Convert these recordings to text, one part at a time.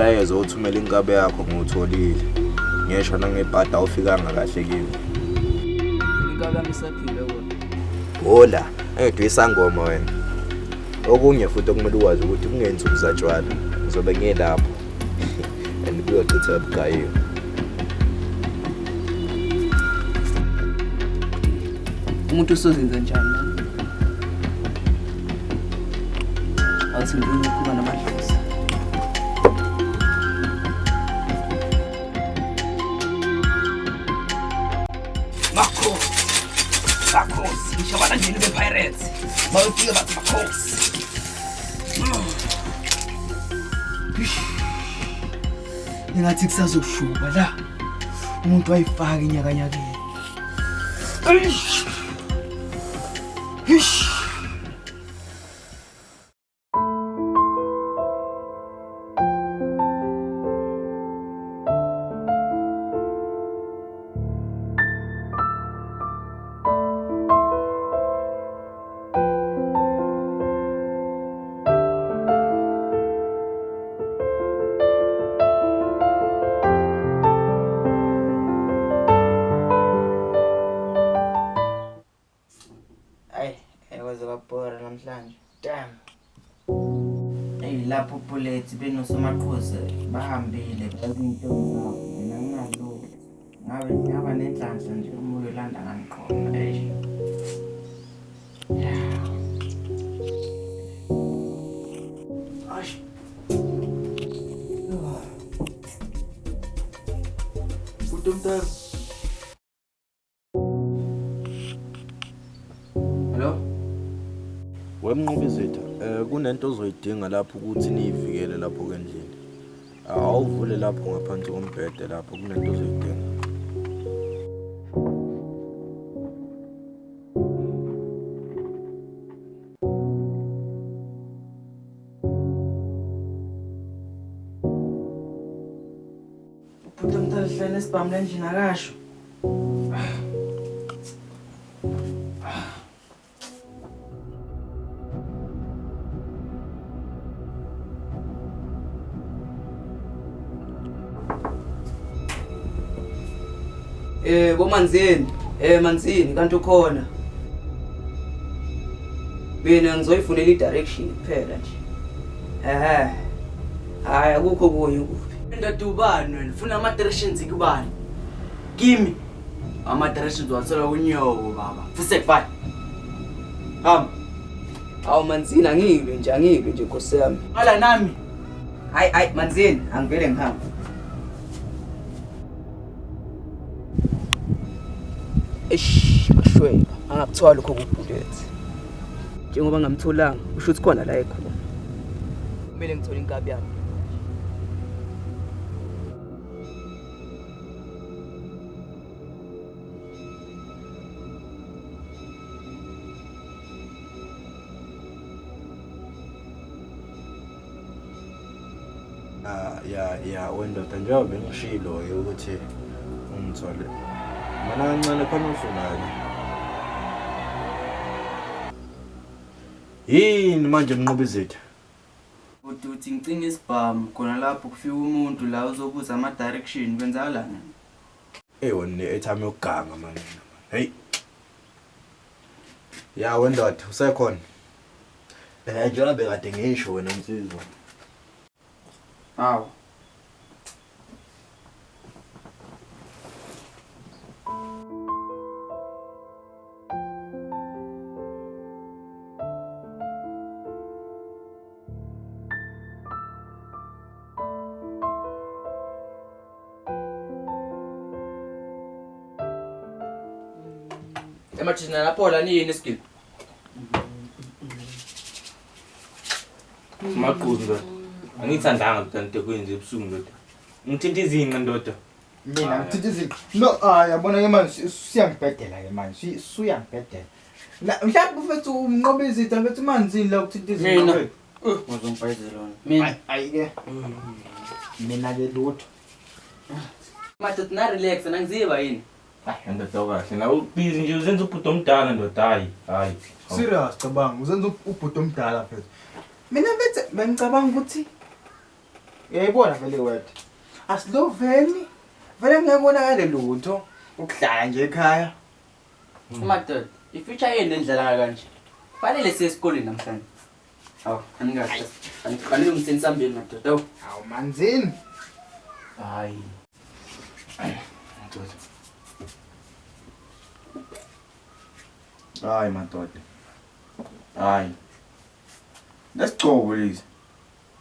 Umlayezo othumela inkabe yakho ngiwutholile. Ngisho nangebhadi awufikanga kahle kimi. Inkabi yami isaphila kodwa. Hola, engedwe isangoma wena. Okunye futhi okumele ukwazi ukuthi kungensuku zatshwala. Ngizobe ngiyelapho. And kuyochitheka bugayiwe. Umuntu usozenza njani la? Awuthi ngike ngikhuluma namadlozi. Makhosi. Makhosi. Ngisho abalandeli be-Pirates. Bayofika bathi makhosi. Engathi kusazokushuba la. Umuntu wayifaka inyakanyakeni. Eish. Eish. Ayi, ekwaze kwabhora namhlanje. Damn. Eyi lapho Bullets benosomaqhuzu bahambile bazintombi zabo. Mina nginalutho. Ngabe ngaba nenhlanhla nje uma uyolanda ngangiqoma. Eish. Bhuti omdala. Hello? Wemnqobizitha, eh kunento ozoyidinga lapho ukuthi niyivikele lapho kendlini. Awuvule lapho ngaphansi kombhede lapho kunento ozoyidinga. Ubhuti omdala uhlala esibhamu la endlini akasho. Eh bomanzini, eh manzini kanti ukhona. Mina ngizoyifunela i-direction kuphela nje. Ehhe. Hayi akukho kunye kuphi. Ndoda ubani wena? Ufuna ama directions kubani? Kimi. Ama directions wathola kunyoko baba. Fusek bye. Hamba. Awu manzini angilwe nje angilwe nje Nkosi yami. Ala nami. Hayi hayi manzini angivele ngihambe. Eish ashweba angakuthola lokho kubullet. Njengoba ngamtholanga usho ukuthi khona la ekhona. Kumele ngithole inkabi yami. Ah, ya ya wendoda njengoba bengishilo-ke ukuthi ungithole mana kancane khona ufunani yini manje mnqoba izitha Bhuti uthi ngicine isibhamu khona lapho kufika umuntu la uzobuza ama-direction kwenzakalani? Eyi wena ne-airtime yokuganga mani. Hey. Ya wendoda usekhona. Eh njengoba bekade ngisho wena nsizwa. Hawu. Emathina lapho la niyini isigidi? Maqhuzu ndoda. Angithandanga ndoda into kwenze ebusuku ndoda. Ngithinta izinqa ndoda. Mina ngithinta izinqa. No, ah yabona ke manje usuyangibhedela ke manje. Usuyangibhedela. La mhlawumbe mfethu umnqoba izitha mfethu manzini la ukuthinta izinqa. Mina. mfethu. Uzongibhayizela wena. Mina. Ayi ke. Mina ke lutho. Madoda na relax nangiziba yini? Hayi ndoda kahle. Na ubhizi nje uzenza ubhuti omdala ndoda hayi. Hayi. Serious cabanga uzenza ubhuti omdala mfethu. Mina mfethu bengicabanga ukuthi Uyayibona vele wethu. Asiloveni. Vele ngeke konakale lutho. Ukuhlala nje ekhaya. Madoda, i-future yenu endlala kanje. Fanele siye esikoleni namhlanje. Awu, anikahle. Anilungiseni sambeni madoda. Awu. Hawu manzini. Hayi. Madoda. Hayi madoda. Hayi. Lesigcobo lesi.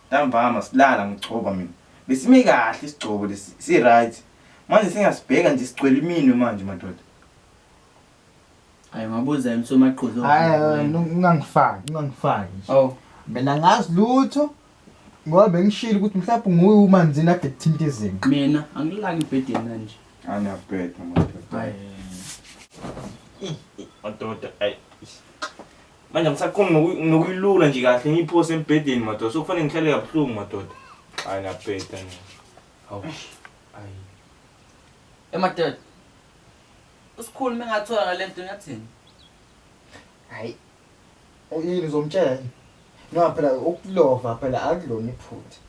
Ntambama silala ngigcoba mina. Besime kahle isigcobo lesi si right. Manje singasibheka nje sigcwele iminwe manje madoda. Hayi ngabuza yini somaqhuzu. Hayi ungangifaki, ungangifaki nje. Awu. Mina ngazi lutho ngoba bengishilo ukuthi mhlawumbe nguye umanzini ade kuthinta izinto. Mina angilali embhedeni kanje. Aniyabheda madoda. Hayi. Madoda ayi. Manje angisakhoni nokuyilula nje kahle ngiyiphose embhedeni madoda. Sokufanele ngihlale kabuhlungu madoda. Hayi niyabheda nina. Hawu. Ayi. Emadoda. Usikhulu mengathola ngalento ngathini? Hayi. Yini uzomtshela yini? Noma phela ukulova phela akulona iphutha.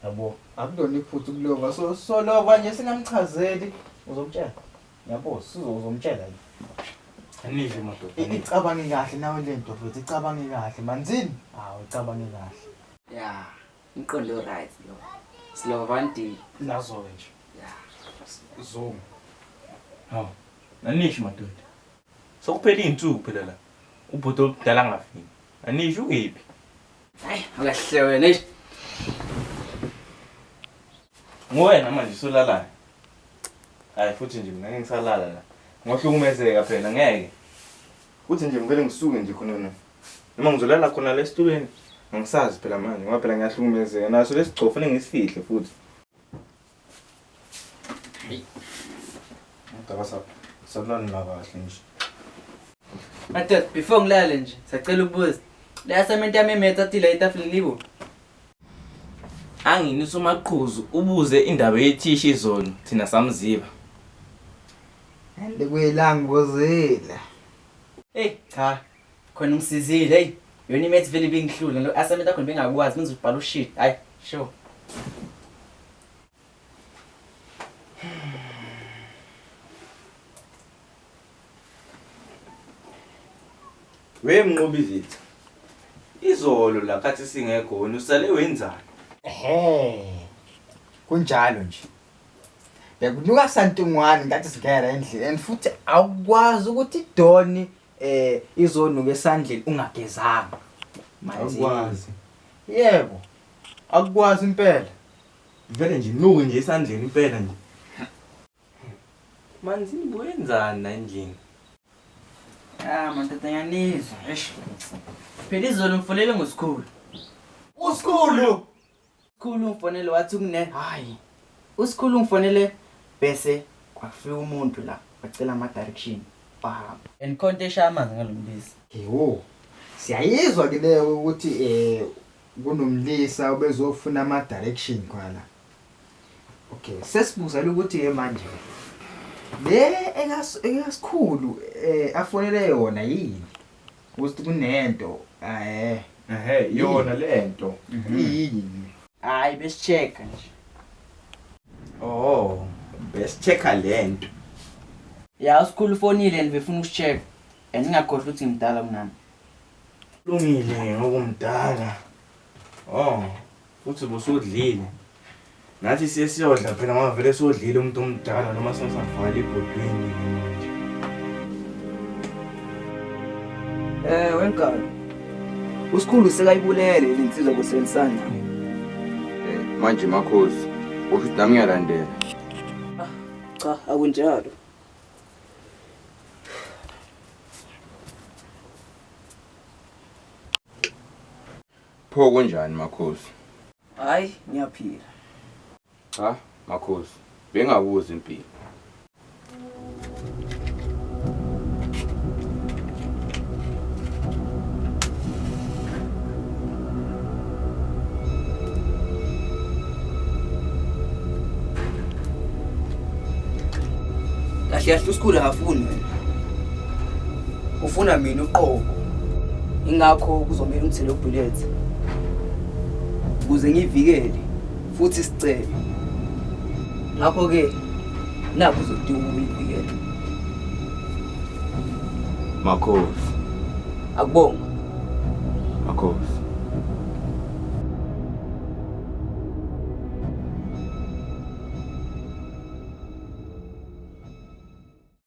Yabo, akulona iphutha ukulova. So solova nje singamchazeli uzomtshela. Yabo, sizo uzomtshela yini? Anisho madoda. Icabange kahle nawe lento mfethu, icabange kahle. Manzini? Hawu, icabange kahle. Ya, umqondo right lo. Silova one day. Nazo-ke nje. Ya. Zoom. Hawu. Anisho madoda. Sokuphela iy'nsuku phela la. Ubhuti omdala angafiki. Anisho ukephi? Hayi, akahle wena eish. Nguwena manje usulalayo. Hayi futhi nje mina ngeke ngisalala la. Ngohlukumezeka phela ngeke. Futhi nje ngivele ngisuke nje khona na. Noma ngizolala khona la esitulweni. Angisazi phela manje ngoba phela ngiyahlukumezeka. Naso lesigcobo fanele ngisifihle futhi. Udaba sabulala nakahle nje. Madoda, before ngilale nje, sacela ukubuza. Le assignment yami ye-maths athi la etafuleni libo. Angini usomaqhuzu ubuze indaba yethishi izolo thina samziba. And kuyilangibuzile. Hey, cha. Khona ungisizile, hey. Yona i-maths vele ibingihlula, lo assignment yakho bengakwazi, ngizobhala ushit. Hayi, sure. We Mnqobizitha. Izolo la khathi singekho wena usale wenzani? Ehhe. Kunjalo nje. Bekunuka santungwane ngathi singena endlini and futhi awukwazi ukuthi idoni izonuka esandleni ungagezanga. Manzini. Awukwazi. Yebo. Akukwazi impela. Vele nje inuke nje esandleni impela nje. Manzini buyenzani la endlini? Ah, madoda ngiyanizwa. Eish. Phela izolo ngifonele ngosikhulu. Usikhulu. Usikhulu ngifonele wathi kune hayi. Usikhulu ngifonele bese kwafika umuntu la wacela ama direction. Wahamba. And khonto eshaya amanzi ngalomlisa. Yebo. Siyayizwa ke leyo ukuthi kunomlisa obezofuna ama direction khona la. Okay, sesibuzela ukuthi ke manje le ekasikhulu afonele yona yini? Ukuthi kunento Ehhe, yona lento. Yini? Hayi besichecka nje. Oh, besichecka lento. Ya, usikhulu ufonile and befuna ukusichecka. And ngingakhohlwa ukuthi ngimdala kunami. Lungile ngokumdala. Oh, futhi busudlile. Nathi siye siyodla phela ngoba vele sodlile umuntu omdala noma sasavale ebhodweni manje. Wenkalo. Usikhulu sekayibulele lensizwa kusebenzisana naye. Manje makhosi, usho ukuthi nami ngiyalandela. Cha, akunjalo. Pho kunjani makhosi? Hayi, ngiyaphila. Cha, makhosi, bengabuza impilo. Kahle kahle usikhulu akafuni wena. Ufuna mina uqobo. Ingakho kuzomela ungithele ubullet. Ukuze ngivikele. Futhi sicebe. Ngakho-ke nakho uzodinga ukuyivikela. Makhosi. Akubonga. Makhosi.